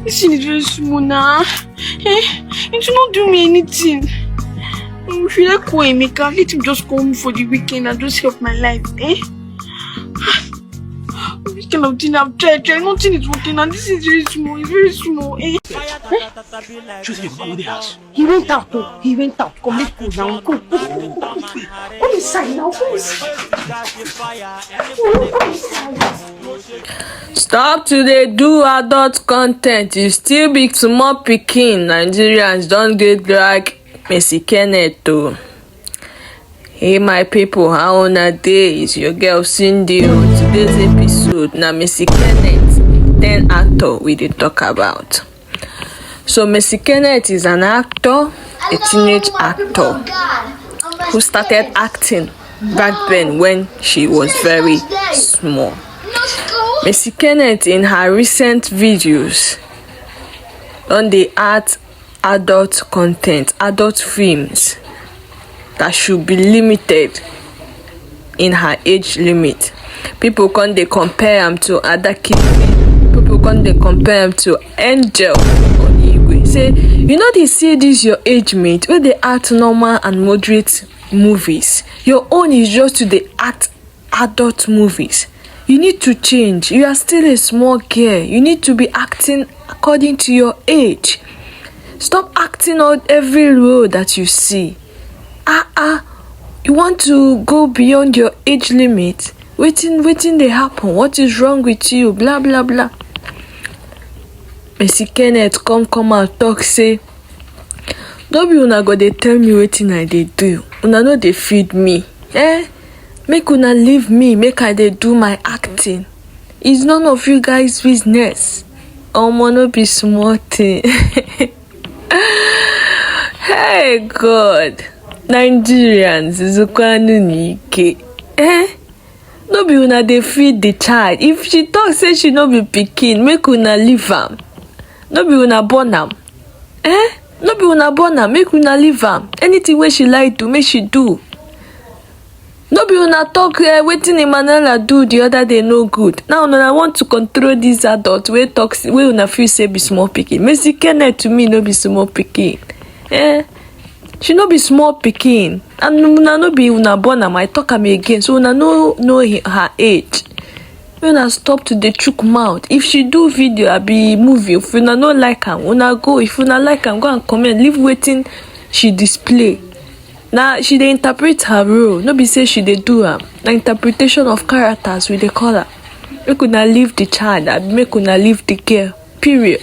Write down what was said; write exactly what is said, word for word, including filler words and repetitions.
This thing is very small now. Eh? It will not do me anything. If you like call Emeka, let him just call me for the weekend and just help my life. Eh? This kind of thing I've tried, tried, nothing is working, and this is very small, it's very small. Eh? She say your papa no dey house. He went out o. He went out. Come, let's go now. Go, go, go, go, go, go. Come inside now. Come inside. Come inside. Stop to dey do adult content, you still be small pikin. Nigerians don dey drag Mercy Kenneth o. Hey my people, how una dey? Is your girl Cindy o. Today's episode na Mercy Kenneth, then actor we dey talk about. So Mercy Kenneth is an actor, a teenage actor who started acting back then when she was very small. Mercy Kenneth, in her recent videos, don dey act adult content, adult films that should be limited in her age limit. People come dey compare am to Ada Kingsley. People come dey compare am to Angel Onigwe. Say, you no dey see this your age mate wey dey act normal and moderate movies. Your own is just to dey act adult movies. You need to change. You are still a small girl. You need to be acting according to your age. Stop acting out every role that you see. Ah ah, you want to go beyond your age limit? Wetin, wetin dey happen? What is wrong with you? Blah blah blah. Mercy Kenneth come, come out talk say, no be una go dey tell me wetin I dey do. Una no dey feed me. Eh? Make una leave me, make I dey do my acting. It's none of you guys business. Omo, no be small thing. Hey God, Nigerians, zukwanụ n'ike. Eh? No be una dey feed the child. If she talk say she no be pikin, make una leave am. No be una born am. Eh? No be una born am, make una leave am. Anything wey she like do, make she do. No be una talk, eh, wetin Emmanuella do the other day no good. Now una want to control this adult wey talk s-, wey una feel say be small pikin. Mercy Kenneth to me no be small pikin. Eh? She no be small pikin. And una no be una born am, I talk am again. So una no know he-, her age. Make una stop to dey chook mouth. If she do video abi movie, if una no like am, una go. If una like am, go and comment. Leave wetin she display. Na she dey interpret her role. No be say she dey do am. Na interpretation of characters we dey call am. Make una leave the child, abi make una leave the girl. Period.